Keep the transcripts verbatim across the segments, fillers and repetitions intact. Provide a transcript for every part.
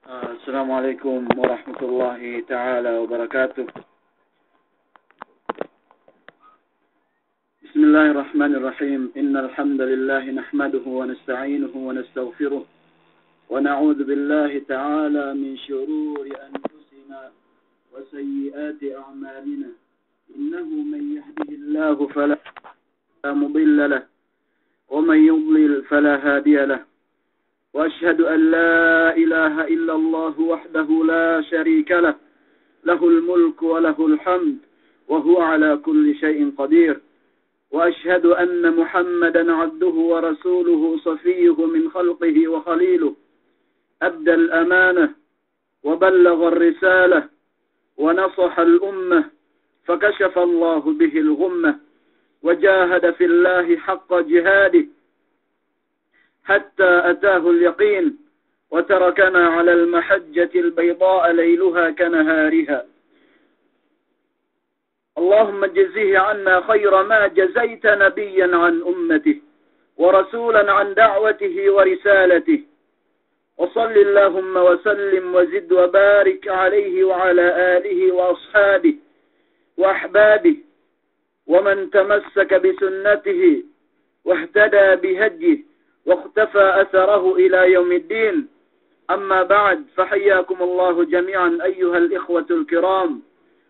السلام عليكم ورحمة الله تعالى وبركاته. بسم الله الرحمن الرحيم. إن الحمد لله نحمده ونستعينه ونستغفره، ونعوذ بالله تعالى من شرور أنفسنا وسيئات أعمالنا. إنه من يهده الله فلا مضل له، ومن يضلل فلا هادي له. وأشهد أن لا إله إلا الله وحده لا شريك له، له الملك وله الحمد، وهو على كل شيء قدير. وأشهد أن محمدا عبده ورسوله، صفيه من خلقه وخليله، أدى الأمانة وبلغ الرسالة ونصح الأمة، فكشف الله به الغمة، وجاهد في الله حق جهاده، حتى أتاه اليقين، وتركنا على المحجة البيضاء ليلها كنهارها. اللهم اجزه عنا خير ما جزيت نبيا عن أمته، ورسولا عن دعوته ورسالته. وصل اللهم وسلم وزد وبارك عليه وعلى آله وأصحابه وأحبابه ومن تمسك بسنته واهتدى بهديه واقتفى أثره إلى يوم الدين. أما بعد، فحياكم الله جميعا أيها الإخوة الكرام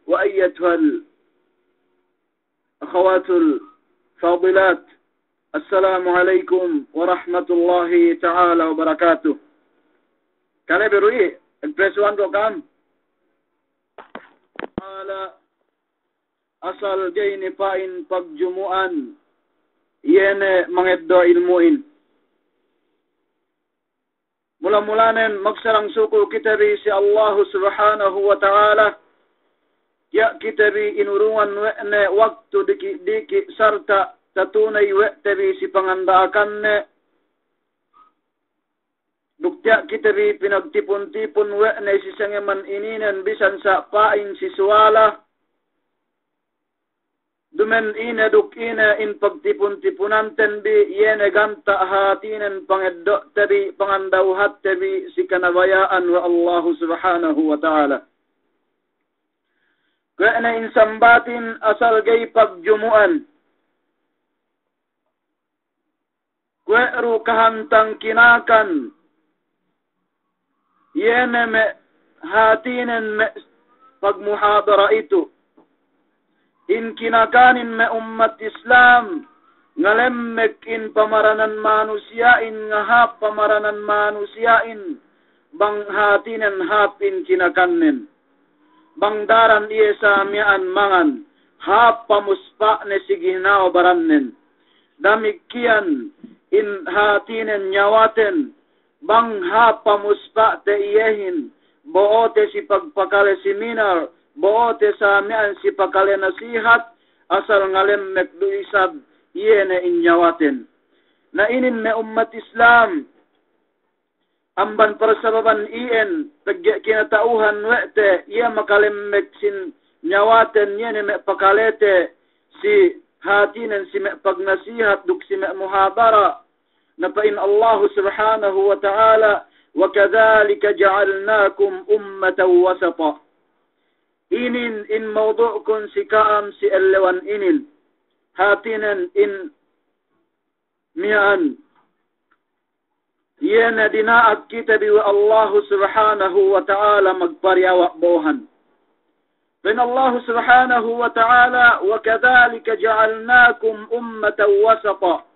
وأيتها الأخوات الفاضلات. السلام عليكم ورحمة الله تعالى وبركاته. Kale beru i', el presuan ko' kam. Ta'ala asal ga'i ne pa'in pagjumu'an, iye ne mangeddo' ilmu'in. Mula-mulanen magsarang sukul kite bi si Allahu Subhanahu wa Ta'ala, tiya' kite bi inurungan we' ne waktu diki'-diki' sarta' tatuney we' te bi si panganda'akanne, duk tiya' kite bi pinagtipun-tipun we' ne si sengeman ininen bisan sa' pa'in si suwala, dumen ine duk ine in pagtipun-tipunanten bi, iye ne ganta' hātinen pangeddo'te bi, pangandawhatte bi si kanabaya'an we' Allahu Subhanahu wa Ta'ala. Kuwe' ne in sambatin asal ga'i pagjumu'an. Kuwe' du kahantang kinakan, iye ne me' hātinen me' pagmuhadara itu. In kinakanin me' ummat Islam, ngalemmek in pamaranan manusiya'in, ngahāp pamaranan manusiya'in, bang hātinen hāp in kinakannen. Bang daran iye sa miya'an mangan, hāp pamuspa'ne si ginawa barannen. Damikkiyan in hātinen niyawaten, bang hāp pamuspa'te iyehin, bo'ote si pagpakale seminar, bo'ote sa miya'an si pakale nasihat, asal ngalemmek du isab iye ne in niyawaten. Na inin me' ummat Islam, amban parsababan iyan, pegge' kinata'uhan we' te, iye makalemmek sin niyawaten, iye ne me' pakalete, si hātinen si me' pagnasihat duk si me' muhadara. Na pa'in Allahu Subhanahu wa Ta'ala, "Wa kadhalika ja'alnakum ummatan wasata." Inin in mawdu'kun si ka'am si ellewan inin. Hātinen in miya'an, iye ne dina'ak kite bi we' Allahu Subhanahu wa Ta'ala magpariyawa' bo'ohan. Pa'in Allahu Subhanahu wa Ta'ala, "Wa kadhalika ja'alnakum ummatan wasata."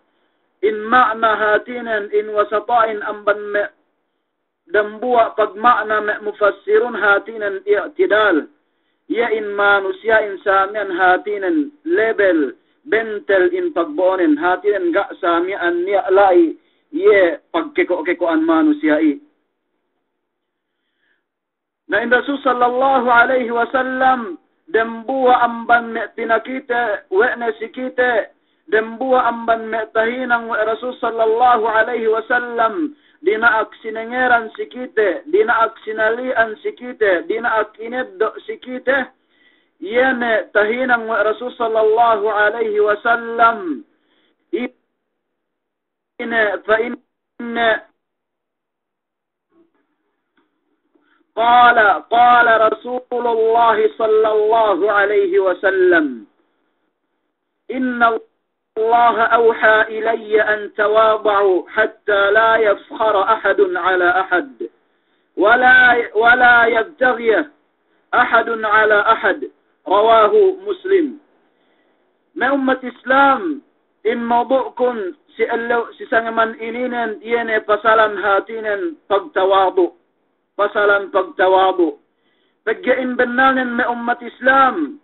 In ma'na hātinen in wasata'in amban me' dambuwa' pagma'na me' mufassirun hātinen i'tidal. Iye in manusiya'in sa miya'an hātinen level, bentel in pagbo'onen, hātinen ga' sa miya'an niya' la'i iye pagkeko'-keko'an manusiya'i. Na in Rasul sallallahu alayhi wasallam, dembuwa' amban me' pinakite we' ne si kite, dembuwa' amban me' tahinang we' Rasul sallallahu alayhi wasallam, dina'ak sinengeran si kite, dina'ak sinali'an si kite, dina'ak ineddo' si kite, iye ne tahinang we' Rasul sallallahu alayhi wasallam, ine, pa'inne, ine, قال، قال رسول الله صلى الله عليه وسلم: إن الله أوحى إلي أن تواضعوا حتى لا يفخر أحد على أحد ولا، ولا يبتغي أحد على أحد. رواه مسلم. Me' ummat Islam, in mawdu'kun si ellew, si sangeman ininen, iye ne pasalan hatinen pagtawadu'. Pasalan pagtawadu'. Pegge' in bennalnen me' ummat Islam,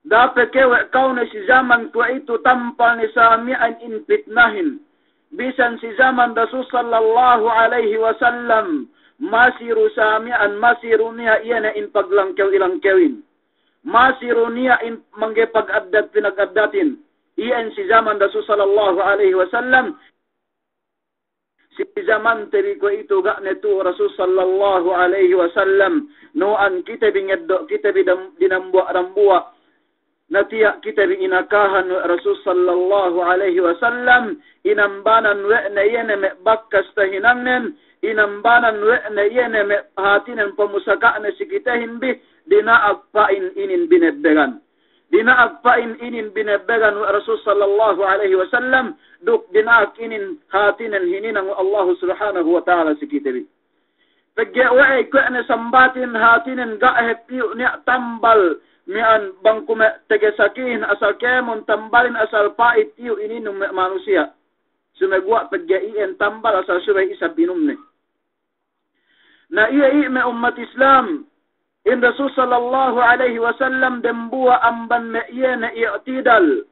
da'a pe kew we' ka'u ne si jaman kuwe'itu tampal ne sa miya'an in pitnahin. Bisan si jaman Rasul sallallahu alaihi wasallam, masi du sa miya'an, masi du niya' iye ne in paglangkew-ilangkewin. Masi du niya' in mangga'i pagaddat-pinagaddatin. Iyan si jaman Rasul sallallahu alaihi wasallam. Si jamante bi kuwe'itu ga' ne tu'u Rasul sallallahu alaihi wasallam. Nu'an kite bi ngeddo', kite bi dam-, dinambuwa'-dambuwa'. Na tiya' kite bi inakahan we' Rasul sallallahu alaihi wasallam, inambanan we' ne iye ne me' bakkas tahinangnen, inambanan we' ne iye ne me' hatinen pamusaka'ne si kitehin bi, dina'ak pa'in inin binebbegan. Dina'ak pa'in inin binebbegan we' Rasul sallallahu alaihi wasallam, duk dina'ak inin hatinen hininang we' Allahu subhanahu wa ta'ala si kite bi. Pegge' we'ey kuwe' ne sambatin hatinen ga' hep iyu' niya' tambal miya'an bang kuwe' me' tegesakihin asal kēmon tambalin asal pa'it iyu' ininum me' manusiya'. Sumeguwa' pegge' iyan tambal asal subey isab inumne. Na iye i' me' ummat Islam, in Rasul sallallahu alaihi wasallam dembuwa' amban me' iye ne i'tidal.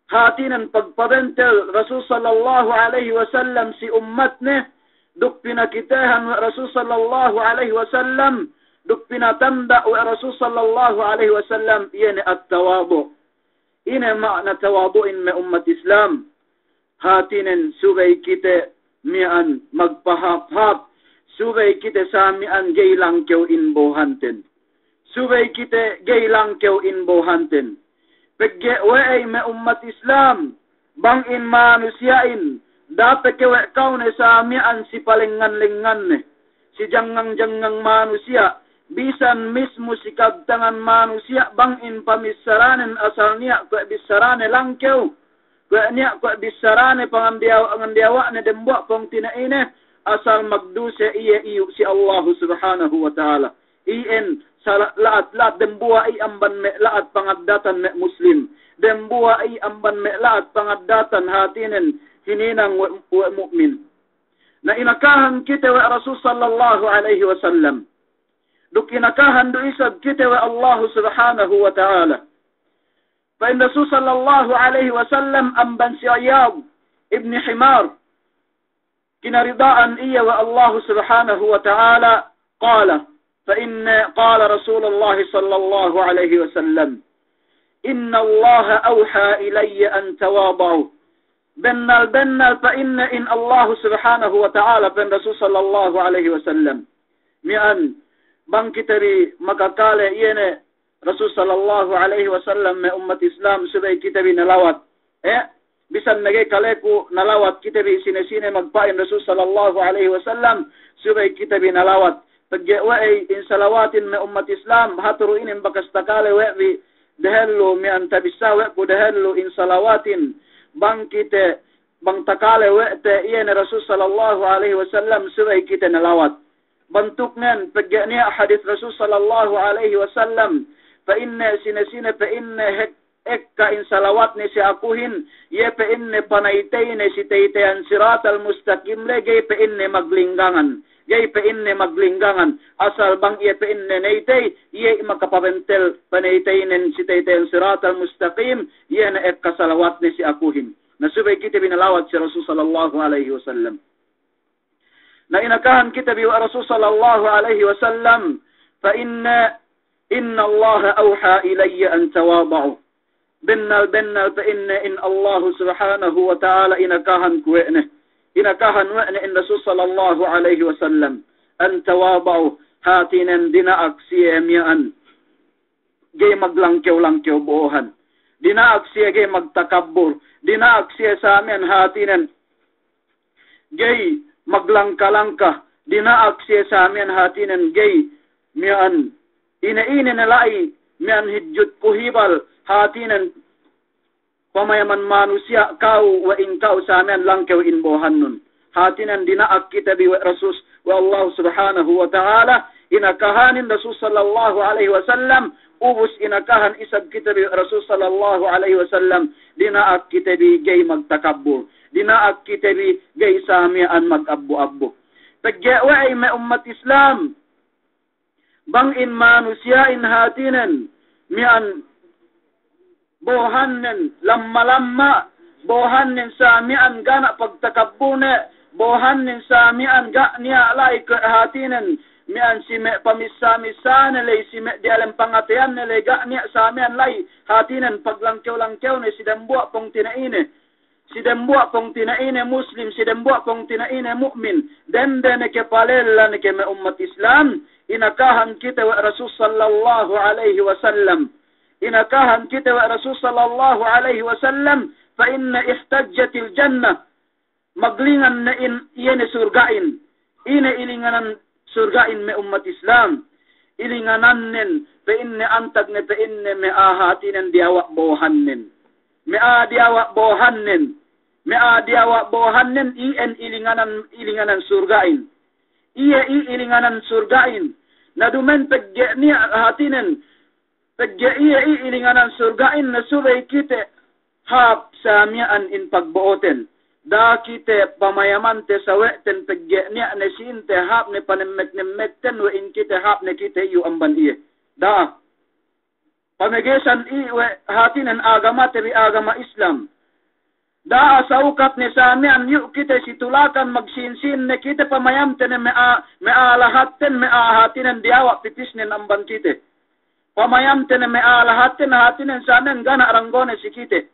Hatinen pagpabentel Rasul sallallahu alaihi wasallam si ummatne, duk pinakitehan we' Rasul sallallahu alaihi wasallam, duk pinatanda' we' Rasul sallallahu alaihi wasallam, iye ne at-tawadu'. Ine ma'na tawadu'in me' ummat Islam? Hatinen subey kite miya'an magpahāp-hāp, subey kite sa miya'an gey langkew in bohanten. Subey kite gey langkew in bohanten. Pegge' we'ey me' ummat Islam, bang in manusiya'in, dape kew we' ka'u ne sa miya'an si palengngan-lengnganne, si jangngang-jangngang manusiya', bisan mismu si kabtangan manusiya' bang in pamissaranen asal niya' kuwe' bissarane langkew, kuwe' niya' kuwe' bissarane pangandiyawa'-, ngandiyawa' ne dembuwa' pungtina'ine, asal magduse iye iyu' si Allahu subhanahu wa ta'ala. Iyan sa la'at-la'at dembuwa' i' amban me' la'at pangaddatan me' Muslim. Dembuwa' i' amban me' la'at pangaddatan hatinen hininang we', we' mu'min. Na inakahan kite we' Rasul sallallahu alaihi wasallam. Duk inakahan du isab kite we' Allahu subhanahu wa ta'ala. Pa'in Rasul sallallahu alaihi wasallam amban si Iyad ibn Himar, kinarida'an iye we' Allahu subhanahu wa ta'ala, qala, pa'inne, qala Rasulullah sallallahu alaihi wasallam, innallaha awha ilayya an tawada'u. Bennal-bennal pa'inne in Allahu subhanahu wa ta'ala, pa'in Rasul sallallahu alaihi wasallam. Miya'an, bang kite bi makakale iye ne Rasul sallallahu alaihi wasallam me' ummat Islam subey kite bi nalawat. Eh, bisan ne ga'i kaleku nalawat kite bi sine-sine magpa'in Rasul sallallahu alaihi wasallam subey kite bi nalawat. Pegge' we'ey in salawatin me' ummat Islam, hatu du inin bakas takale we' bi dehellu miya'an tabissā we' ku dehellu in salawatin bang kite, bang takale we' te iye ne Rasul sallallahu alaihi wasallam subey kite nalawat. Bantuknen, pegge' niya' hadis Rasul sallallahu alaihi wasallam, pa'inne sine-sine pa'inne hek-, ekka in salawatne si akuhin, iye pa'inne panayteyne si taytayan siratal mustaqim le, ga'i pa'inne maglinggangan. Ga'i pa'inne maglinggangan. Asal bang iye pa'inne naytey, iye makapabentel panayteynen si taytayan siratal mustaqim, iye ne ekka salawatne si akuhin. Na subey kite bi nalawat si Rasul sallallahu alaihi wasallam. Na inakahan kite bi we' Rasul sallallahu alaihi wasallam, pa'inne, innallaha awha ilayya an tawada'u. Bennal-bennal pa'inne in Allahu subhanahu wa ta'ala inakahan ku we' ne. Inakahan we' ne in Rasul sallallahu alaihi wasallam. An tawada'u, hatinen dina'ak siye miya'an ga'i maglangkew-langkew bo'ohan. Dina'ak siye ga'i magtakabbur. Dina'ak siye sa miya'an hatinen ga'i maglangka-langka. dina'ak siye sa miya'an hātinen ga'i miya'an ine-ine ne la'i miya'an hidjut kuhibal hātinen pamayaman manusiya' ka'u we' in ka'u sa miya'an langkew in bo'ohannun. Hātinen dina'ak kite bi we' Rasul, we' Allah Subhanahu wa Ta'ala, inakahanin Rasul sallallahu alaihi wasallam, ubus inakahan isab kite bi we' Rasul sallallahu alaihi wasallam, dina'ak kite bi ga'i magtakabbur, dina'ak kite bi ga'i sa miya'an mag-abbu-abbu. Pegge' we'ey me' ummat Islam, bang in manusiya'in hātinen miya'an bo'ohannen lamma-lamma, bo'ohannen sa miya'an ga' niya' pagtakabburne, bo'ohannen sa miya'an ga' niya' la'i kuwe' hātinen miya'an si me' pamissā-missāne ley, si me' diyalem pangateyanne ley, ga' niya' sa miya'an la'i hātinen paglangkew-langkewne si dembuwa' pungtina'ine. Si dembuwa' pungtina'ine Muslim, si dembuwa' pungtina'ine mu'min, dende ne ke palella ne ke me' ummat Islam, inakahan kite we' Rasul sallallahu alaihi wasallam. Inakahan kite we' Rasul sallallahu alaihi wasallam, fa inna ihtajjatil jannah. Maglingan ne in, iye ne surga'in. Ine ilinganan surga'in me' ummat Islam? Ilinganannen, pa'inne antag ne pa'inne me' a'a hātinen diyawa' bo'ohannen. Me' a'a diyawa' bo'ohannen. Me' a'a diyawa' bo'ohannen, iyan ilinganan, ilinganan surga'in. Iye i ilinganan surga'in. Na dumen pegge' niya' hātinen, pegge' iye i ilinganan surga'in na subey kite hāp sa miya'an in pagbo'oten. Da'a kite pamayamante sawe'ten pegge' niya' ne sīnte hāp ne panemmek-nemmekten we' in kite hāp ne kite iyu' amban iye. Da'a. Pamegesan i we' hātinen agamate bi agama Islam. Da'a sa'ukat ne sa miya'an iyu' kite si tulakan magsīn-sīn ne kite pamayamte ne me' a'a, me' a'a lahatten me' a'a hātinen diyawa' pipisnen amban kite. Pamayamte ne me' a'a lahatten hātinen sa miya'an ga' niya' ranggone si kite.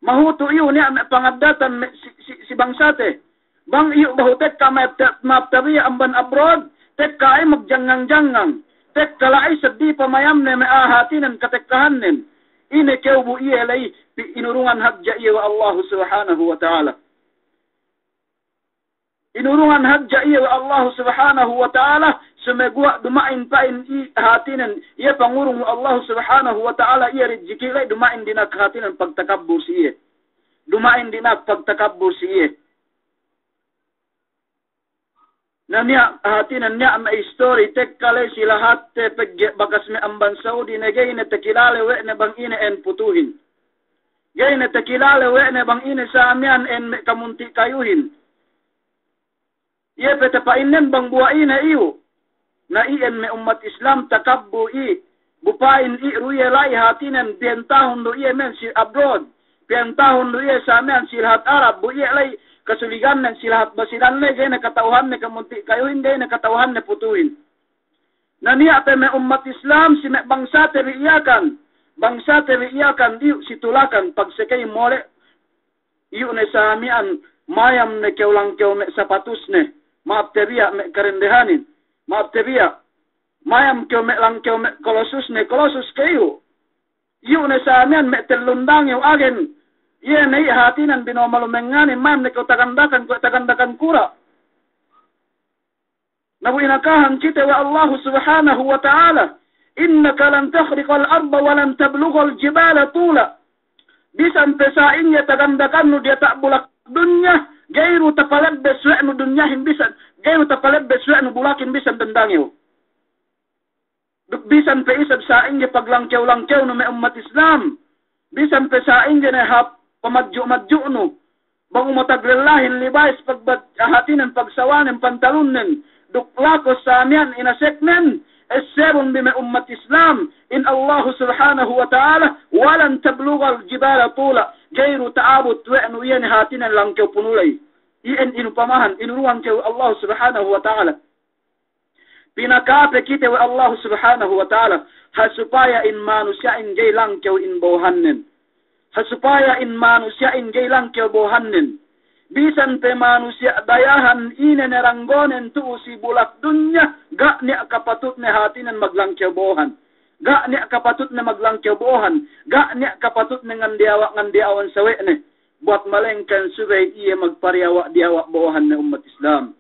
Mahutu' iyu' niya' me' pangaddatan me' si, si, si bangsate. Bang iyu' behu tekka ma'ap ta-, ma'ap tabiya' amban abroad, tekka la'i magjangngang-jangngang. Tekka la'i seddili pamayamne me' a'a hātinen katekkahannen. Ine kew bu iye la'i, pi-, inurungan hadja iye we' Allahu Subhanahu wa Ta'ala. Inurungan hadja iye we' Allahu Subhanahu wa Ta'ala, sumeguwa' duma'in pa'in i hātinen, iye pangurung we' Allahu Subhanahu wa Ta'ala, iye rijiki' la'i duma'in dina'ak hātinen pagtakabbur si iye. Duma'in dina'ak pagtakabbur si iye. Na niya' hātinen niya' me' istori tekka la'i si lahatte pegge' bakas me' amban Saudi ne ga'i ne takilale we' ne bang ine en putuhin. Ga'i ne takilale we' ne bang ine sa miya'an en me' kamunti' kayuhin. Iye pe tapa'innen bang buwa' ine iyu'. Na iyan me' ummat Islam takabbur i. Bu pa'in i du iye la'i hātinen piyentahun du iye men si abroad. Piyentahun du iye sa miya'an si lahat Arab. Bu iye la'i kasuligannen si lahat Basilan la'i ga'i ne kata'uhanne kamunti' kayuhin, ga'i ne kata'uhanne putuhin. Na niya' pe me' ummat Islam si me' bangsate bi Yakan. Bangsate bi Yakan iyu' si tulakan pagsekey mole' iyu' ne sa miya'an mayam ne kew langkew me' sapatusne, ma'ap tabiya' me' karendehanin, ma'ap tabiya', mayam kew me' langkew me' kolosusne, kolosus ke iyu'. Iyu' ne sa miya'an me' tellun dangew agen, iye ne i' hātinen bino'o malumengnganin, mayam ne kew tagandakan kuwe' tagandakan kura'. Na bu inakahan kite we' Allahu Subhanahu wa Ta'ala, "Innaka lan takhriqal arda wa lan tablughal jibala tula." Bisan pe sa'ingge tagandakannu diyata' bulak dunya, ga'i du tapalebbes we' nu dunyahin bisan, ga'i du tapalebbes we' nu bulakin bisan dandangew. Duk bisan pe isab sa'ingge paglangkew-langkewnu me' ummat Islam, bisan pe sa'ingge ne hāp pamadju'-madju'nu, bang umataglelahin libayes pag-, pag-, hātinen pagsawanen pantalunnen, duk lakos sa miya'an inaseknen, essebun bi me' ummat Islam, in Allahu Subhanahu wa Ta'ala, "Wa lan tablughal jibala tula," ga'i du ta'abut we' nu iye ne hātinen langkew punu ley. Iyan inupamahan, inurungan kew Allahu Subhanahu wa Ta'ala. Pinakape kite we' Allahu Subhanahu wa Ta'ala, ha supaya in manusiya'in ga'i langkew in bo'ohannen. Ha supaya in manusiya'in ga'i langkew bo'ohannen. Bisan pe manusiya' dayahan ine ne ranggonen tu'u si bulak dunya, ga' niya' kapatutne hātinen maglangkew bo'ohan. Ga' niya' kapatutne maglangkew bo'ohan. Ga' niya' kapatutne ngandiyawa'-ngandiyawan sawe'ne. Buwat malengkan subey iye magpariyawa'-diyawa' bo'ohan me' ummat Islam.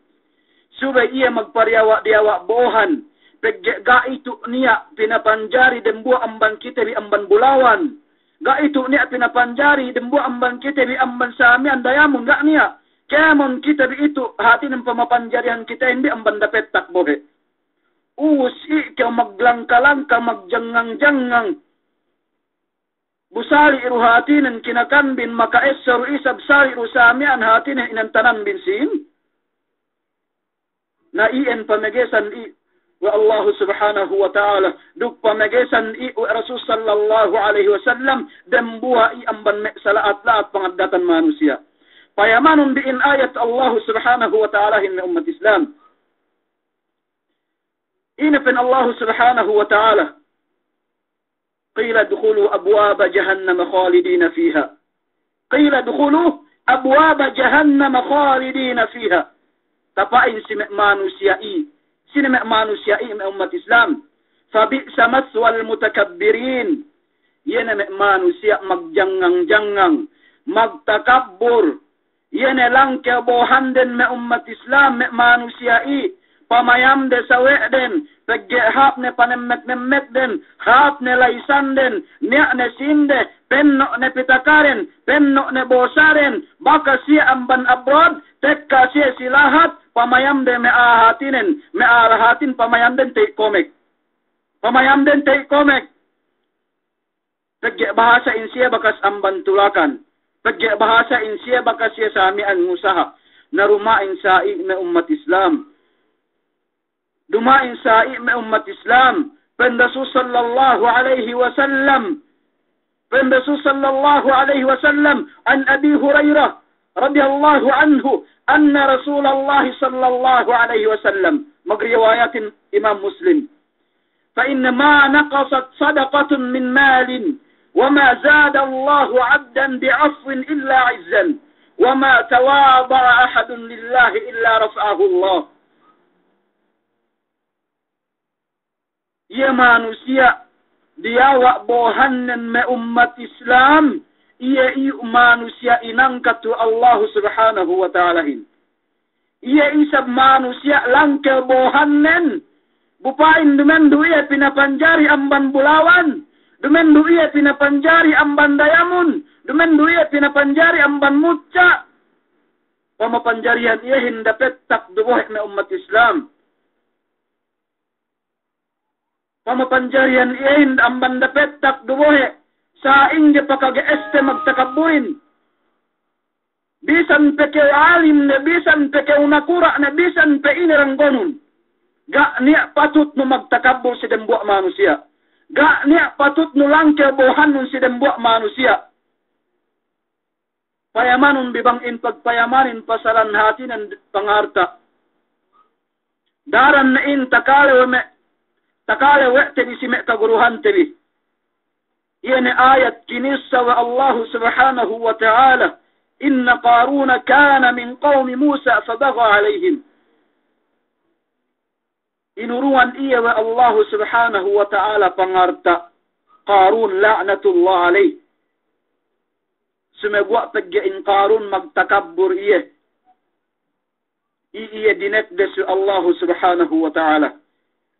subey iye magpadiyawa'-diyawa' bo'ohan, pegge' ga' itu' niya' pinapanjari dembuwa' amban kite bi amban bulawan. Ga' itu' niya' pinapanjari dembuwa' amban kite bi amban samiyan dayamun, ga' niya'. Kēmon kite bi itu' hātinen pamapanjarihan kitehin bi amban dapettak bohe'. Ubus i' kew maglangka-langka, magjangngang-jangngang. Bu sali' du hātinen kinakanbin, maka'essa du isab sali' du samiyan hātinen inantananbin sīn. Na iyan pamegesan i' we' Allahu Subhanahu wa Ta'ala, duk pamegesan i' we' Rasul sallallahu alaihi wasallam, dembuwa' i' amban me' sala'at-la'at pangaddatan manusiya'. Payamanun bi in ayat Allahu Subhanahu wa Ta'alahin me' ummat Islam. Ine pa'in Allahu Subhanahu wa Ta'ala? قيل ادخلوا أبواب جهنم خالدين فيها. قيل ادخلوا أبواب جهنم خالدين فيها. Tapa'in si me' manusiya' i'. Sine me' manusiya' i', me' ummat Islam? فبئس مثوى المتكبرين. Iye ne me' manusiya' magjangngang-jangngang, magtakabbur. Iye ne langkew bo'ohanden me' ummat Islam, me' manusiya' i', pamayamde sawe'den, pegge' hāp ne panemmek-nemmekden, hāp ne layisanden, niya' ne sīnde, penno' ne pitakaden, penno' ne bosaden, bakas siye amban abroad, tekka siye si lahat, pamayamde me' a'a hātinen, me' a'a hātin pamayamden te'i komek. Pamayamden te'i komek. Pegge' bahasa'in siye bakas amban tulakan. Pegge' bahasa'in siye bakas siye samiyan ngusaha. Na duma'in sa'i me' ummat Islam. Duma'in sa'i me' ummat Islam. Pa'in Rasul sallallahu alaihi wasallam. Pa'in Rasul sallallahu alaihi wasallam. عن أبي هريرة رضي الله عنه أن رسول الله صلى الله عليه وسلم. Magriwayatin Imam Muslim. فإن ما نقصت صدقة من مال وما زاد الله عبدا بعفو إلا عزا وما تواضع أحد لله إلا رفعه الله. Iye manusiya' diyawa' bo'ohannen me' ummat Islam, iye iyu' manusiya' inangkat we' Allahu Subhanahu wa Ta'alahin. Iye isab manusiya' langkew bo'ohannen, bu pa'in dumendu' iye pinapanjari amban bulawan, dumendu' iye pinapanjari amban dayamun, dumendu' iye pinapanjari amban mucca'. Pamapanjarihan iyehin dapettak du bohe' me' ummat Islam. Pamapanjarihan iyehin amban dapettak du bohe', sa'ingge pakage'este magtakabburin. Bisan pe kew alim ne, bisan pe kew nakura' ne, bisan pe ine ranggonun. Ga' niya' patutnu magtakabbur si dembuwa' manusiya'. Ga' niya' patutnu langkew bo'ohannun si dembuwa' manusiya'. Payamanun bi bang in pagpayamanin pasalan hātinen pangarta'. Daran ne in takale we' me', takale we' te bi si me' kaguruhante bi. Iye ne ayat kinissa we' Allahu Subhanahu wa Ta'ala, إن قارون كان من قوم موسى فبغى عليهم. Inurungan iye we' Allahu Subhanahu wa Ta'ala pangarta' Qarun la'natullah alayh. Sumeguwa' pegge' in Qarun magtakabbur iye. I-, iye dinekdes we' Allahu Subhanahu wa Ta'ala.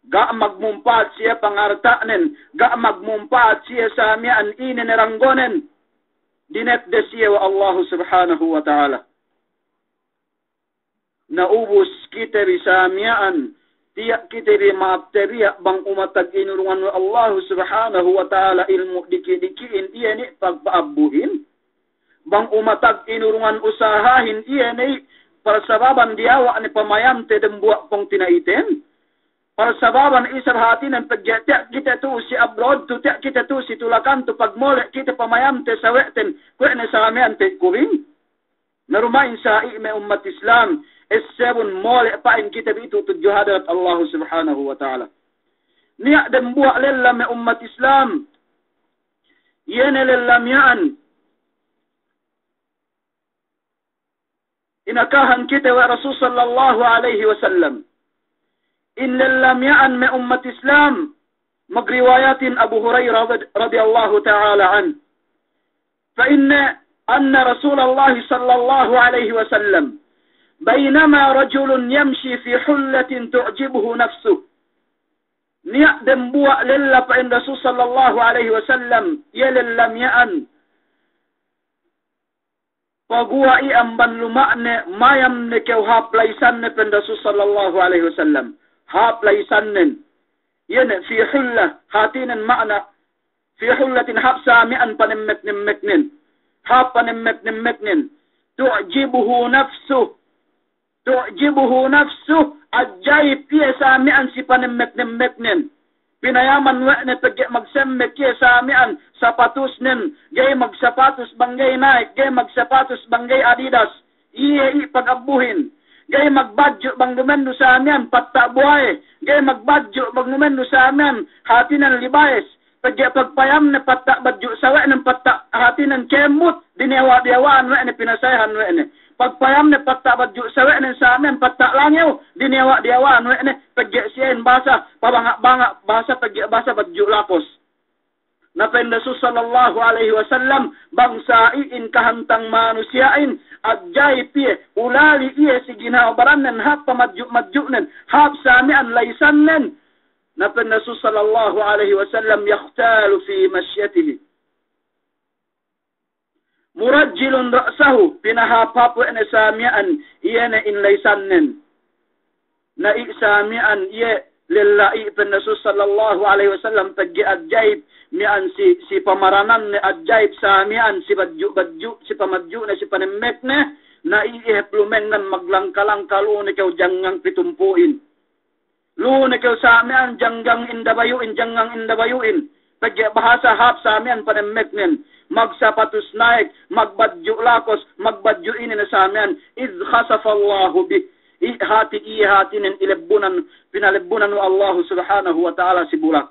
Ga' magmumpa'at siye pangarta'nen, ga' magmumpa'at siye sa miya'an ine ne ranggonen. Dinekdes iye we' Allahu Subhanahu wa Ta'ala. Na ubus kite bi sa miya'an, tiya' kite bi ma'ap tabiya' bang umatag inurungan we' Allahu Subhanahu wa Ta'ala ilmu' diki'-diki'in iye ni' pagpa'abbuhin. Bang umatag inurungan usahahin iye ni' parsababan diyawa' ne pamayamte dembuwa' pungtina'iten. Parsababan isab hātinen pegge' tiya' kite tu'u si abroad tu, tiya' kite tu'u si tulakan tu, pagmole' kite pamayamte sawe'ten, kuwe' ne sa miya'an te' kubing. Na duma'in sa'i me' ummat Islam, essebun mole' pa'in kite bi itu tudju hadarat Allahu Subhanahu wa Ta'ala. Niya' dembuwa' lella me' ummat Islam. Iye ne lella miya'an. Inakahan kite we' Rasul sallallahu alayhi wasallam. In lella miya'an me' ummat Islam, magriwayatin Abu Hurairah rad-, radiyallahu ta'ala anhu. Pa'inne, أن رسول الله صلى الله عليه وسلم بينما رجل يمشي في حلة تعجبه نفسه. Niya' dembuwa' lella, pa'in Rasul sallallahu alaihi wasallam, iye lella miya'an paguwa' iye amban luma'ne, mayam ne kew hāp la'isanne, pa'in Rasul sallallahu alaihi wasallam. Hāp la'isannen. Iye ne fi hullah, hātinen ma'ana, fi hullatin, hāp sa miya'an panemmek-nemmeknen. Hāp panemmek-nemmeknen. تعجبه نفسه. تعجبه نفسه, ajayib iye sa miya'an si panemmek-nemmeknen. Pinayaman we' ne pegge' magsemmek iye sa miya'an sapatusnen, ga'i magsapatus bang ga'i Nike, ga'i magsapatus bang ga'i Adidas. Iye i' pagabbuhin. Ga'i magbadju' bang dumennu sa miya'an patta' buwaye, ga'i magbadju' bang dumennu sa miya'an hātinen Levi's. Pegge' pagpayamne patta' badju' sawe'nen, patta' hātinen kemut, diniyawa'-diyawa'an we' ne, pinasayahan we' ne. Pagpayamne patta' badju' sawe'nen sa miya'an patta' langew, diniyawa'-diyawa'an we' ne, pegge' siyehin bahasa pabanga'-banga', bahasa pegge' bahasa badju' lakos. Na pa'in Rasul sallallahu alaihi wasallam, bang sa iyan kahantang manusiya'in, ajayib iye, ulali iye si ginhawa barannen, hāp pamadju'-madju'nen, hāp sa miya'an la'isannen. Na pa'in Rasul sallallahu alaihi wasallam, يختال في مشيته. مرجل رأسه, pinahāp-hāp we' ne sa miya'an iye ne in la'isannen. Na i' sa miya'an iye lella i', pa'in Rasul sallallahu alaihi wasallam, pegge' ajayib miya'an si, si pamarananne, ajayib sa miya'an si badju'-badju', si pamadju'ne, si panemmekne, na i' iye hep lumengngan maglangka-langka, lu'u ne kew jangngang pitumpu'in. Lu'u ne kew sa miya'an jangngang indabayu'in, jangngang indabayu'in. Pegge' bahasa hāp sa miya'an panemmeknen. Magsapatus Nike, magbadju' lakos, magbadju' inin sa miya'an. إذ خسف الله به. I' hāti iye hātinen ilebbunan, pinalebbunan we' Allahu subhanahu wa ta'ala si bulak.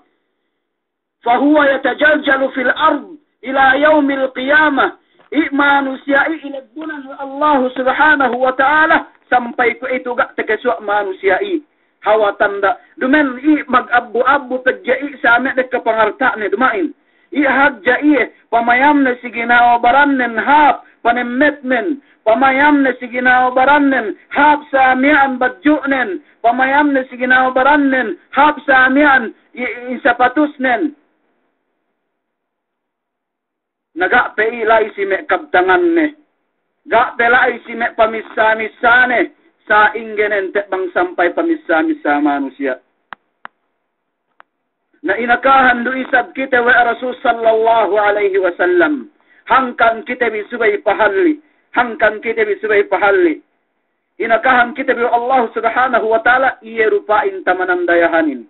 فهو يتجلجل في الأرض إلى يوم القيامة. I' manusiya' i' ilebbunan we' Allahu subhanahu wa ta'ala sampay kuwe'itu ga' takasuwa' manusiya' i'. Hawal tanda'. Dumen i' mag-abbu-abbu pegge' i' sa me' dekka pangarta'ne duma'in. I' hadja iye, pamayamne si ginhawa barannen hāp panemmeknen, pamayamne si ginhawa barannen hāp sa miya'an badju'nen, pamayamne si ginhawa barannen hāp sa miya'an i-, i-, sapatusnen. Na ga' pe i' la'i si me' kabtanganne, ga' pe la'i si me' pamissa-missane, sa'ingge ne ente' bang sampay pamissa-missa manusiya'. Na inakahan du isab kite we' Rasul sallallahu alaihi wasallam, hangkan kite bi subey pahalli', hangkan kite bi subey pahalli'. Inakahan kite bi we' Allahu subhanahu wa ta'ala, iye du pa'in tamanan dayahanin.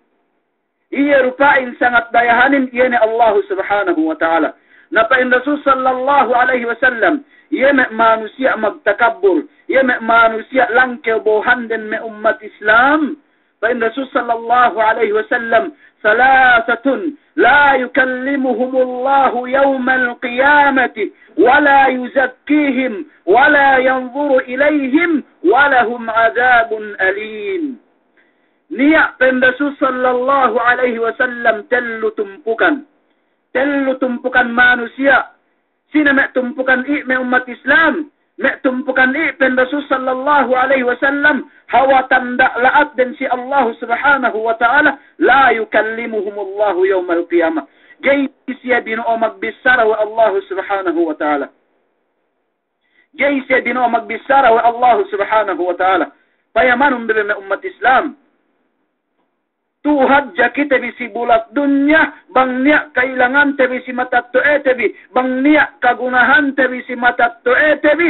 Iye du pa'in sangat dayahanin, iye ne Allahu subhanahu wa ta'ala. Na pa'in Rasul sallallahu alaihi wasallam, iye me' manusiya' magtakabbur, iye me' manusiya' langkew bo'ohanden me' ummat Islam. Pa'in Rasul sallallahu alaihi wasallam, ثلاثة لا يكلمهم الله يوم القيامة ولا يزكيهم ولا ينظر إليهم ولهم عذاب أليم. Niya' pa'in Rasul sallallahu alaihi wasallam tellu tumpukan. Tellu tumpukan manusiya'. Sine me' tumpukan i', me' ummat Islam? Me' tumpukan i', pa'in Rasul sallallahu alaihi wasallam, hawal tanda' la'atden si Allahu subhanahu wa ta'ala, لا يكلمهم الله يوم القيامة. Ga'i siye bino'o magbissara we' Allahu subhanahu wa ta'ala. Ga'i siye bino'o magbissara we' Allahu subhanahu wa ta'ala. Payamanun bebe me' ummat Islam. Tu'u hadja kite bi si bulak dunya, bang niya' ka'ilangante bi si matetto'ate bi, bang niya' kagunahante bi si matetto'ate bi,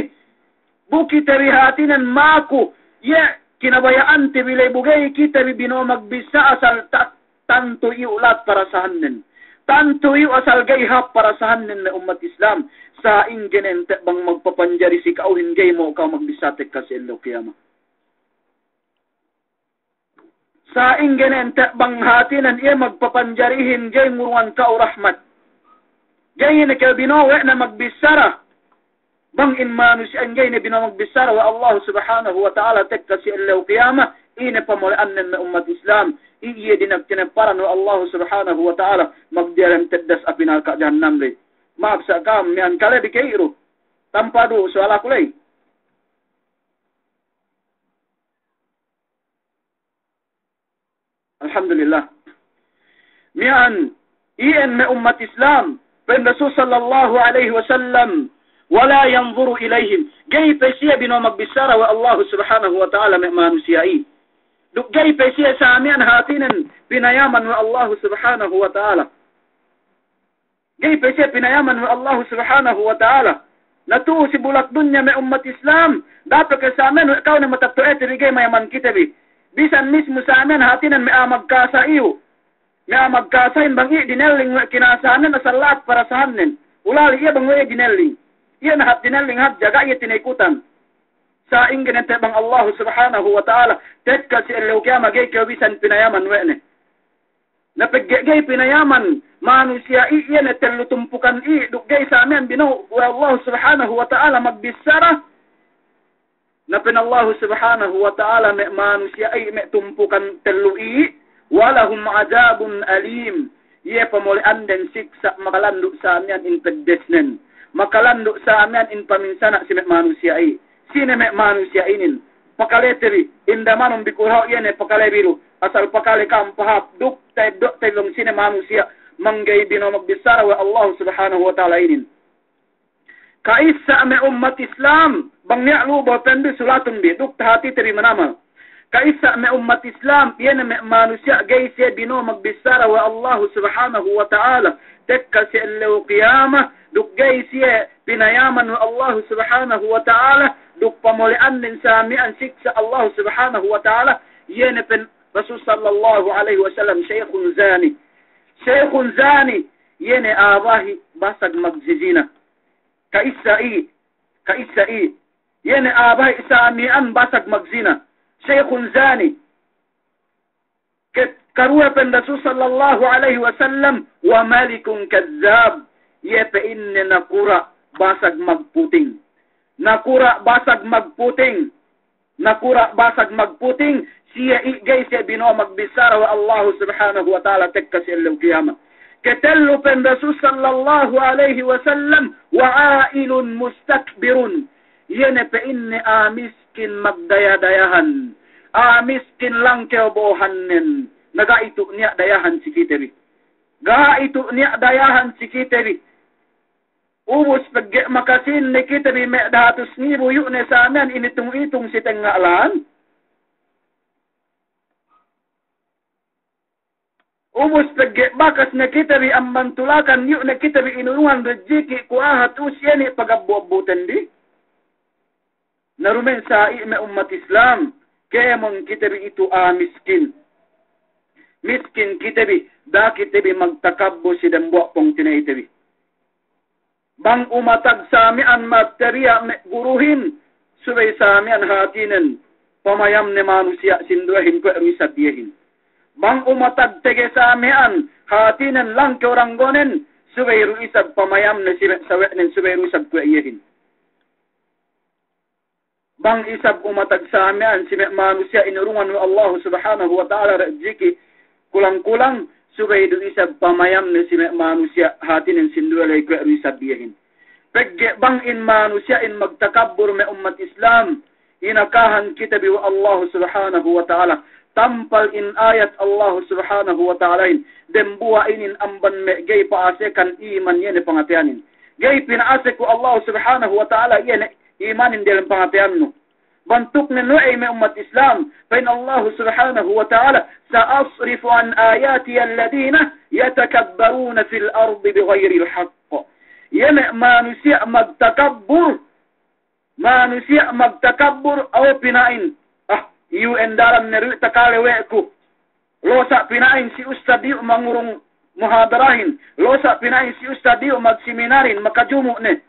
bu kite bi hātinen maku, iye kinabaya'ante bi ley, bu ga'i kite bi bino'o magbissā, asal ta-, tantu iyu' la'at parasahannen. Tantu iyu' asal ga'i hāp parasahannen, me' ummat Islam. Sa'ingge ne ente' bang magpapanjari si ka'uhin ga'i mo'o ka'u magbissā tekka si ellew kiyamat. Sa'ingge ne ente' bang hātinen iye magpapanjarihin ga'i ngurungan ka'u rahmat. Ga'i ne kew bino'o we' ne magbissara. Bang in manusiya'in ga'i ne bino'o magbissara we' Allahu subhanahu wa ta'ala tekka si ellew kiyamat, ine pamole'annen, me' ummat Islam? Iye dina'ak tineparan we' Allahu subhanahu wa ta'ala magdiyalem teddas api narka' jahannam ley. Ma'ap sa' ka'am miya'an, kale di ke'iru. Tampa du suwalaku ley. Alhamdulillah. Miya'an, iyan me' ummat Islam, pa'in Rasul sallallahu alaihi wasallam, "Wa la yanzuru ilaihim." Ga'i pe siye bino'o magbissara we' Allahu Subhanahu wa Ta'ala me' manusiya'i. Duk ga'i pe siye sa miya'an hātinen pinayaman we' Allahu Subhanahu wa Ta'ala. Ga'i pe siye pinayaman we' Allahu Subhanahu wa Ta'ala. Na tu'u si bulak dunya me' ummat Islam, da'a pe ke sa miya'an we' ka'u ne matetto'ate bi ga'i mayaman kite bi. Bisan mismu sa miya'an hātinen me' a'a magkasa iyu. Me' a'a magkasa'in bang iye dinelling we' kinasahannen asal la'at parasahannen. Ulali' iye bang we' iye dinelling. Iye na hap dinelling hadja, ga' iye tinaykutan. Sa'ingge ne te bang Allahu Subhanahu wa Ta'ala, tekka si ellew kiyama ga'i kew bisan pinayaman we' ne. Na pegge' ga'i pinayaman manusiya'i iye ne tellu tumpukan i, duk ga'i sa miya'an bino'o we' Allahu Subhanahu wa Ta'ala magbissara. Na pa'in Allahu Subhanahu wa Ta'ala me' manusiya'i me' tumpukan tellu i, "Wa lahum adhabun alim." Iye pamole'anden siksa' makalandu' sa miya'an in peddesnen. Makalandu' sa miya'an in paminsana' si me' manusiya'i. Sine me' manusiya' inin? Pakalete bi, indamanun bi ku ha'u iye ne pakale bi du, asal pakale ka'am pahāp, duk ta'eddo'te bi bang sine manusiya' mangga'i bino'o magbissara we' Allahu Subhanahu wa Ta'ala inin. Ka'issa me' ummat Islam, bang niya' lu'u bolpen bi sulatun bi, duk tahātite bi manamal. Ka'issa me' ummat Islam, iye ne me' manusiya' ga'i siye bino'o magbissara we' Allahu Subhanahu wa Ta'ala tekka si ellew kiyama, duk ga'i siye pinayaman we' Allahu Subhanahu wa Ta'ala, duk pamole'anden sa miya'an siksa' Allahu Subhanahu wa Ta'ala, iye ne pa'in Rasul sallallahu alaihi wasallam, "Shaykhun zani." Shaykhun zani, iye ne a'a bahi' basag magzizina. Ka'issa i, ka'issa i, iye ne a'a bahi' sa miya'an basag magzina. Shaykhun zani. Ke-, karuwe pa'in Rasul sallallahu alaihi wasallam, "Wa malikun kazzab." Iye pa'inne nakura' basag magputing. Nakura' basag magputing. Nakura' basag magputing, siye i' ga'i siye bino'o magbissara we' Allahu Subhanahu wa Ta'ala tekka si ellew kiyama. Ketellu pa'in Rasul sallallahu alaihi wasallam, "Wa ailun mustakbirun." Iye ne pa'inne a'a miskin magdaya-dayahan. A'a miskin langkew bo'ohannen. Na ga'i tu' niya' dayahan si kite bi. Ga'i tu' niya' dayahan si kite bi. Ubus pegge' makasīn ne kite bi me' dahatus ngibu, iyu' ne sa miya'an initung-itung si tengnga' lān. Ubus pegge' bakas ne kite bi amban tulakan, iyu' ne kite bi inurungan rejiki' kuwahat, ubus iye ne pagabbu-abbuten bi. Na dumen sa i' me' ummat Islam, kēmon kite bi itu a'a miskin. Miskin kite bi, da'a kite bi magtakabbur si dembuwa' pungtina'ite bi. Bang umatag sa miya'an magtariya' me' guruhin, subey sa miya'an hātinen pamayamne manusiya' sinduwehin kuwe' du isab iyehin. Bang umatag tege sa miya'an hātinen langkew ranggonen, subey du isab pamayamne si me' sawe'nen, subey du isab kuwe' iyehin. Bang isab umatag sa miya'an si me' manusiya' inurungan we' Allahu Subhanahu wa Ta'ala rejiki' kulang-kulang, subey du isab pamayamne si me' manusiya' hātinen sinduwe ley kuwe' du isab iyehin. Pegge' bang in manusiya'in magtakabbur me' ummat Islam, inakahan kite bi we' Allahu Subhanahu wa Ta'ala. Tampal in ayat Allahu Subhanahu wa Ta'alahin, dembuwa' inin amban me' ga'i pa'asekan iman iye ne pangateyanin. Ga'i pina'asek we' Allahu Subhanahu wa Ta'ala iye ne imanin diyalem pangateyannu. Bantuknen we'ey me' ummat Islam, pa'in Allahu Subhanahu wa Ta'ala, "Sa'asrifu an ayatiya alladhina yatakabbaruna fil ardi bighayri al-haqq." Iye me' manusiya' magtakabbur, manusiya' magtakabbur, aw pina'in, ah, iyu endaran ne du takale we' ku. Losa' pina'in si ustad iyu mangurung muhadarahin. Losa' pina'in si ustad iyu magseminarin, makajumu' ne.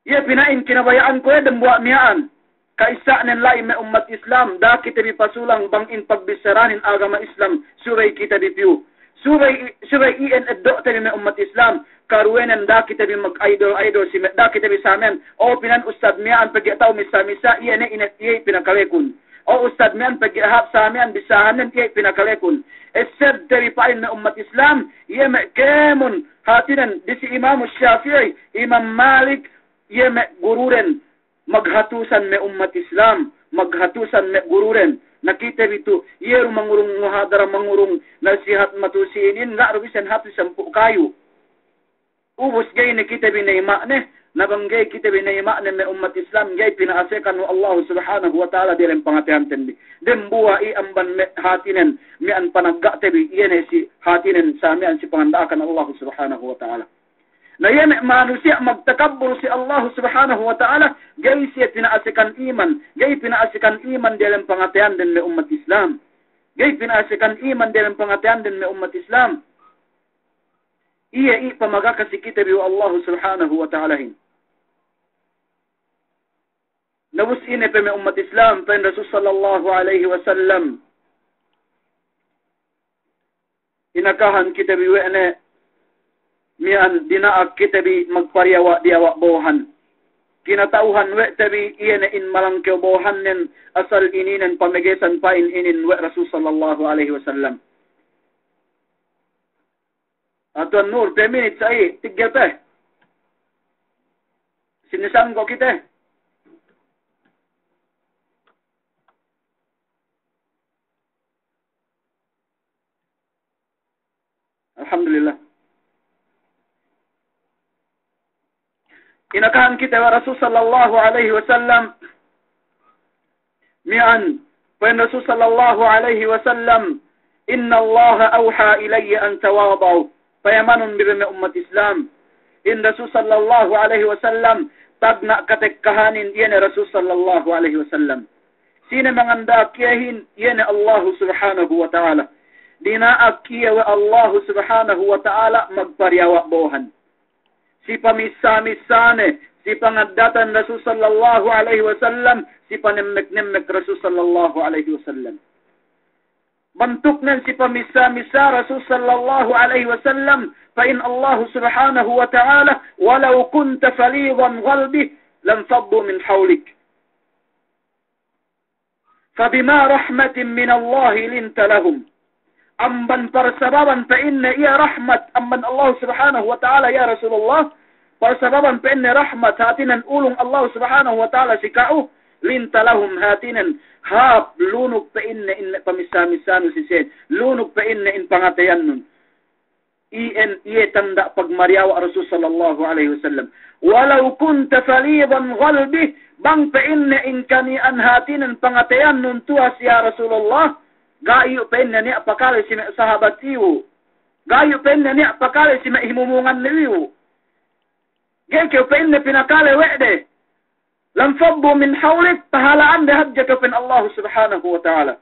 Iye pina'in kinabaya'an ku iye dembuwa' miya'an. Ka'issa'nen la'i me' ummat Islam, da'a kite bi pasulang bang in pagbissaranin agama Islam, subey kite bi piyu. Subey i-, subey iyan eddo'te bi me' ummat Islam, karuwenen da'a kite bi mag-idol-idol si me', da'a kite bi sa miya'an, o pina'in ustad miya'an pegge' ta'u missā-missā, iye ne ine, iye pinakalekun. O ustad miya'an pegge' hāp sa miya'an bissāhannen, iye pinakalekun. Essebte bi pa'in me' ummat Islam, iye me' kēmon hātinen disi Imamu Shafi'i, Imam Malik, iye me' guruden, maghatusan me' ummat Islam, maghatusan me' guruden, Na kite bi tu, iye du mangurung muhadara, mangurung nasihat matu'u si inin, ga' du bisan hatu sampū' kayu. Ubus ga'i ne kite bi nayima'ne, na bang ga'i kite bi nayima'ne me' ummat Islam, ga'i pina'asekan we' Allahu Subhanahu wa Ta'ala diyalem pangateyanten bi. Dembuwa' i' amban me' hātinen, miya'an panagga'te bi, iye ne si hātinen sa miya'an si panganda'akan Allahu Subhanahu wa Ta'ala. Na iye me' manusiya' magtakabbul si Allahu Subhanahu wa Ta'ala, ga'i siye pina'asekan iman, ga'i pina'asekan iman diyalem pangateyanden me' ummat Islam. Ga'i pina'asekan iman diyalem pangateyanden me' ummat Islam. Iye i' pamagaka si kite bi we' Allahu Subhanahu wa Ta'alahin. Na ubus ine pe me' ummat Islam, pa'in Rasul sallallahu alaihi wasallam, inakahan kite bi we' ne miya'an dina'ak kite bi magpariyawa'-diyawa' bo'ohan. Kinata'uhan we' te bi iye ne in malangkew bo'ohannen asal ininen pamegesan pa'in inin we' Rasul sallallahu alaihi wasallam. A, Tuwan Nur, pe minit sa i', tiggel pe. Sinisan ko' kite. Alhamdulillah. Inakahan kite we' Rasul sallallahu alaihi wasallam. Miya'an, pa'in Rasul sallallahu alaihi wasallam, "Innallaha awha ilayya an tawada'u." Payamanun bi me' ummat Islam. In Rasul sallallahu alaihi wasallam, tagna' katekkahanin iye ne Rasul sallallahu alaihi wasallam. Sine manganda'ak iyehin, iye ne Allahu Subhanahu wa Ta'ala. Dina'ak iye we' Allahu Subhanahu wa Ta'ala magpariyawa' bo'ohan. Si pamissa-missane, si pangaddatan Rasul sallallahu alaihi wasallam, si panemmek-nemmek Rasul sallallahu alaihi wasallam. Bantuknen si pamissa-missa Rasul sallallahu alaihi wasallam, pa'in Allahu Subhanahu wa Ta'ala, "Walau kunta falidan ghalidhal qalbi lanfaddu min hawlik." Fabima rahmatin minallahi linta lahum. Amban parsababan pa'inne iye rahmat amban Allah Subhanahu wa Ta'ala, ya Rasulullah. Parsababan pa'inne rahmat, hātinen ulung Allah Subhanahu wa Ta'ala si ka'u, linta lahum, hātinen hāp lunuk pa'inne in pamissa-missanu si siye, lunuk pa'inne in pangateyannun. Iyan iye tanda' pagmariyawa' Rasul sallallahu alaihi wasallam. "Walau kunta falidan ghalbi," bang pa'inne in kani'an hātinen pangateyannun tuwas ya Rasulullah, ga'i iyu' pa'inne niya' pakale si me' sahabat iyu'. Ga'i iyu' pa'inne niya' pakale si me' himumungan iyu'. Ga'i kew pa'inne pinakale we' de. "Lanfaddu min hawlik," pahala'ande hadja kew pa'in Allahu Subhanahu wa Ta'ala.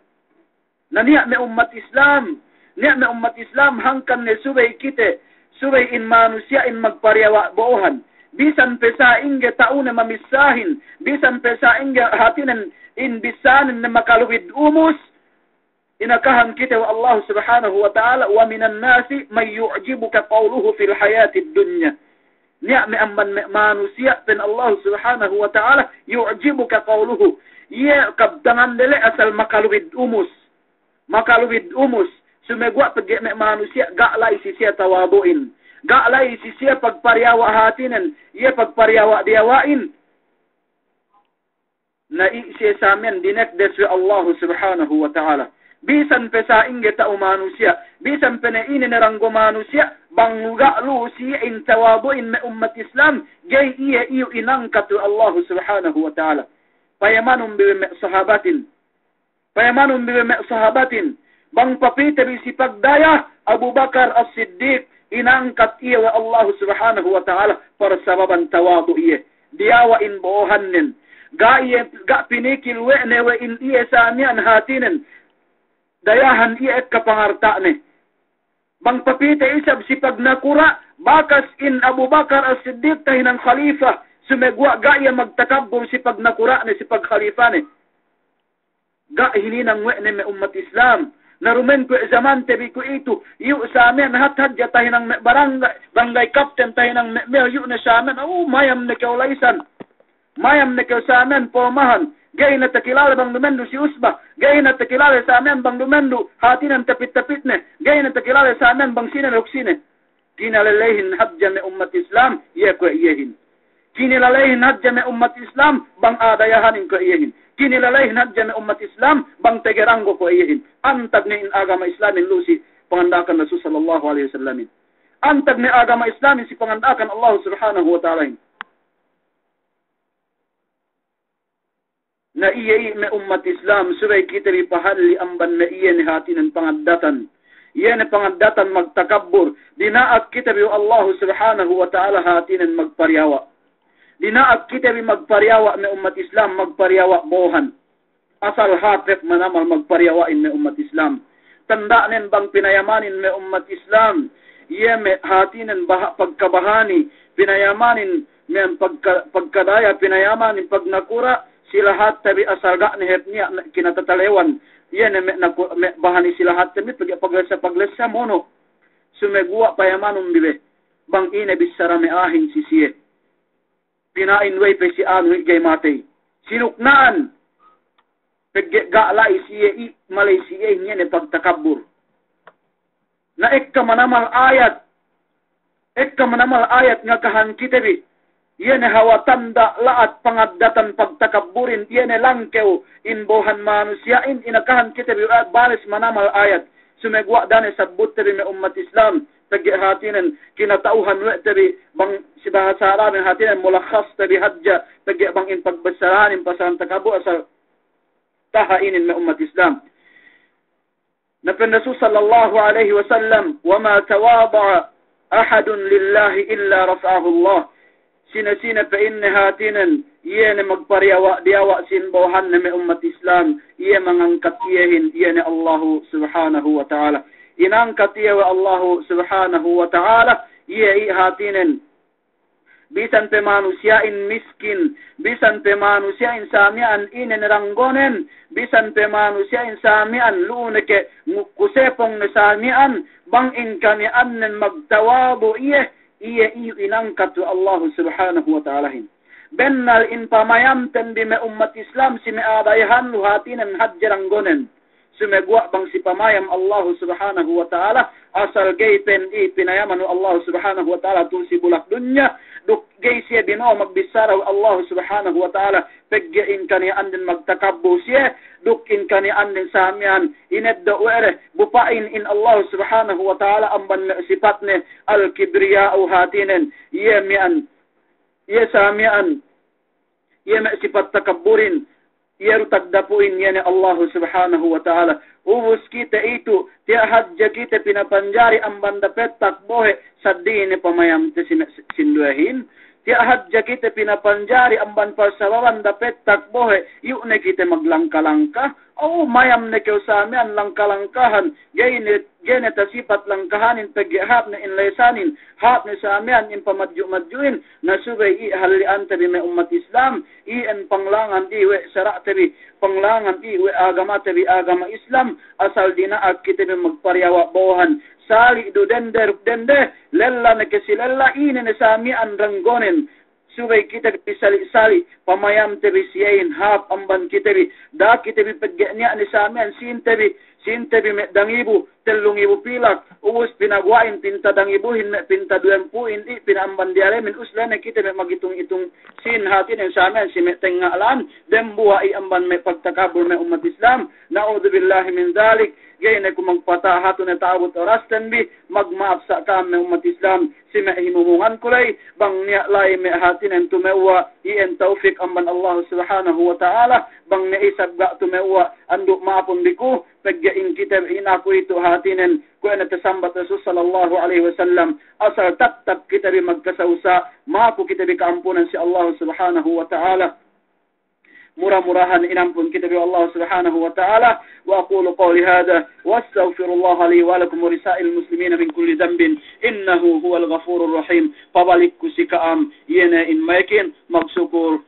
Na niya' me' ummat Islam, niya' me' ummat Islam, hangkan ne subey kite, subey in manusiya'in magpariyawa' bo'ohan. Bisan pe sa'ingge ta'une mamissahin, bisan pe sa'ingge hātinen in bissānen ne makalubid umus, inakahan kite we' Allah Subhanahu wa Ta'ala, "Wa minan nasi man yu'jibuka qawluhu fil hayatid dunya." Niya' me' amban me' manusiya' pa'in Allah Subhanahu wa Ta'ala, "Yu'jibuka qawluhu." Iye kabtangan dele asal makalubid umus. Makalubid umus. Sumeguwa' pegge' me' manusiya' ga' la'i si siye tawadu'in. Ga' la'i si siye pagpariyawa' hātinen. Iye pagpariyawa'diyawa'in. Na i' siye samiyan dinekdes we' Allahu Subhanahu wa Ta'ala. Bisan pe sa'ingge ta'u manusiya', bisan pe ne ine ne ranggo manusiya', bang ga' lu'u si iye in tawadu'in me' ummat Islam, ga'i iye iyu' inangkat we' Allahu Subhanahu wa Ta'ala. Payamanun bi we' me' sahabatin. Payamanun bi we' me' sahabatin. Bang papite bi si pagdaya, Abu Bakar As-Siddiq, inangkat iye we' Allahu Subhanahu wa Ta'ala, parsababan tawadu' iye. Diyawa' in bo'ohannen. Ga' iye, ga' pinikil we' ne we' in iye samiyan hātinen. Dayahan iye ekka pangarta'ne. Bang papite isab si pagnakura', bakas in Abu Bakar As-Siddiq tahinang khalifa, sumeguwa' ga' iye magtakabbur si pagnakura'ne, si pagkhalifane. Ga' hininang we' ne me' ummat Islam. Na dumen kuwe' zamante bi kuwe'itu, iyu' samiyan hat hadja tahinang me' barangay, barangay kapten tahinang me' meyor, iyu' ne samiyan, aw, mayam ne kew la'isan. Mayam ne kew samiyan pormahan. Ga'i ne takilale bang dumen du si usba. Ga'i ne takilale samiyan bang dumen du hātinen tapit-tapitne. Ga'i ne takilale samiyan bang sine duk sine. Kinalalehin hadja me' ummat Islam, iye kuwe' iyehin. Kinalalehin hadja me' ummat Islam, bang a'a dayahanin kuwe' iyehin. Ine lalayhin hadja me' ummat Islam, bang tageranggo ko' iyehin. Antag ne in agama Islamin lu'u si panganda'akan Rasul sallallahu alaihi wasallamin. Antag ne agama Islamin si panganda'akan Allah subhanahu wa ta'alahin. Na iye i' me' ummat Islam, subey kite bi pahalli' amban me' iye ne hatinen pangaddatan. Iye ne pangaddatan magtakabbur. Dina'ak kite bi we' Allahu subhanahu wa ta'ala hatinen magpariyawa'. Dina'ak kite bi magpariyawa' me' ummat Islam, magpariyawa' bo'ohan. Asal hāp hep manamal magpariyawa'in me' ummat Islam. Tanda'nen bang pinayamanin me' ummat Islam, iye me' hatinen baha-, pagkabahani, pinayamanin me' pagka-, pagkadaya, pinayamanin pagnakura', si lahatte bi asal ga' ne hep niya' me' kinatatalewan, iye ne me' naku-, me' bahani si lahatte bi pegge' paglessa-paglessa mono'. Sumeguwa' payamanun bi be, bang ine bissara me' a'ahin si siye. Pina'in wey pe si anu i' ga'i matey. Sinukna'an. Pegge' ga' la'i si iye i', maley si iye iye ne pagtakabbur. Na ekka manamal ayat. Ekka manamal ayat ngakahan kite bi. Iye ne hawal tanda' la'at pangaddatan pagtakabburin, iye ne langkew in bo'ohan manusiya'in, inakahan kite bi ayat, bales manamal ayat. Sumeguwa' da'a ne sabbutte bi me' ummat Islam, pegge' hatinen kinata'uhan we' te bi bang si bahasa Arabin hatinen mulakhas te bi hadja, pegge' bang in pagbissarahanin pasalan takabbur asal taha' inin me' ummat Islam. Na pa'in Rasul sallallahu alaihi wasallam, "Wa ma tawada'a ahadun lillahi illa rafa'ahullah." Sine-sine pa'inne hatinen, iye ne magpariyawa'-diyawa' sin bo'ohanne me' ummat Islam, iye mangangkat iyehin, iye ne Allahu subhanahu wa ta'ala. Inangkat iye we' Allahu subhanahu wa ta'ala, iye i' hatinen. Bisan pe manusiya'in miskin, bisan pe manusiya'in sa miya'an ine ne ranggonen, bisan pe manusiya'in sa miya'an lu'u ne ke ngu-, kusepong ne sa miya'an, bang in kaniya'annen magtawadu' iye, iye iyu' inangkat we' Allahu subhanahu wa ta'alahin. Bennal in pamayamten bi me' ummat Islam si me' a'a dayahan lu'u hatinen hadje ranggonen. Sumeguwa' bang si pamayam Allahu subhanahu wa ta'ala, asal ga'i pe i' pinayaman we' Allahu subhanahu wa ta'ala tu'u si bulak dunya, duk ga'i siye bino'o magbissara we' Allahu subhanahu wa ta'ala, pegge' in kaniya'anden magtakabbur siye, duk in kaniya'anden sa miya'an ineddo' we' de, bu pa'in in Allahu subhanahu wa ta'ala amban me' sipatne al-kibriya'u hatinen, iye miya'an, iye sa miya'an, iye me' sipat takabburin, iye du tagdapu'in iye ne Allahu subhanahu wa ta'ala. Ubus kite itu, tiya' hadja kite pinapanjari amban dapettak bohe', seddili ne pamayamte si me' sinduwehin. Tiya' hadja kite pinapanjari amban pasababan dapettak bohe', iyu' ne kite maglangka-langka. Aw, mayam ne kew sa miya'an langka-langkahan, ga'i ne, ga'i ne tasipat langkahanin pegge' hāp ne in lesanin, hāp ne sa miya'an in pamadju'-madju'in, na subey i' halli'ante bi me' ummat Islam, iyan panglangan i' we' sara'te bi, panglangan i' we' agamate bi agama Islam, asal dina'ak kite bi magpariyawa' bo'ohan, sali' du dende duk dende, lella ne ke si lella, ine ne sa miya'an ranggonen, subey kite bi sali'-sali', pamayamte bi siyehin hāp amban kite bi, da'a kite bi pegge' niya' ne sa miya'an sīnte bi, sīnte bi me' dangibu, tellu ngibu pilak, ubus pinaguwa'in pinta dangibuhin me' pinta duwempū'in i' pina'amban diyalemin, ubus lene kite me' magitung-itung sīn hatinen sa miya'an si me' tengnga' lān, dembuwa' i' amban me' pagtakabbur me' ummat Islam, na'udzubillahi min dzalik, ga'i ne ku magpata' hatu ne ta'abut orasten bi, magma'ap sa' ka'am me' ummat Islam, si me' himumungan ku ley, bang niya' la'i me' hatinen tumewwa', iyan tawfik amban Allahu subhanahu wa ta'ala, bang me' isab ga' tumewwa', andu' ma'apun bi ku, pegge' in kite bi in aku itu hatinen, kuwe' ne tasambat Rasul sallallahu alaihi wasallam, asal tattap kite bi magkasawsa', maku kite bi ka'ampunan si Allahu subhanahu wa ta'ala. Mura-murahan inampun kite bi we' Allah subhanahu wa ta'ala. وأقول قولي هذا وأستغفر الله لي ولكم ولسائر المسلمين من كل ذنب إنه هو الغفور الرحيم. Pabalik ku si ka'am, iye ne in makin magsukur.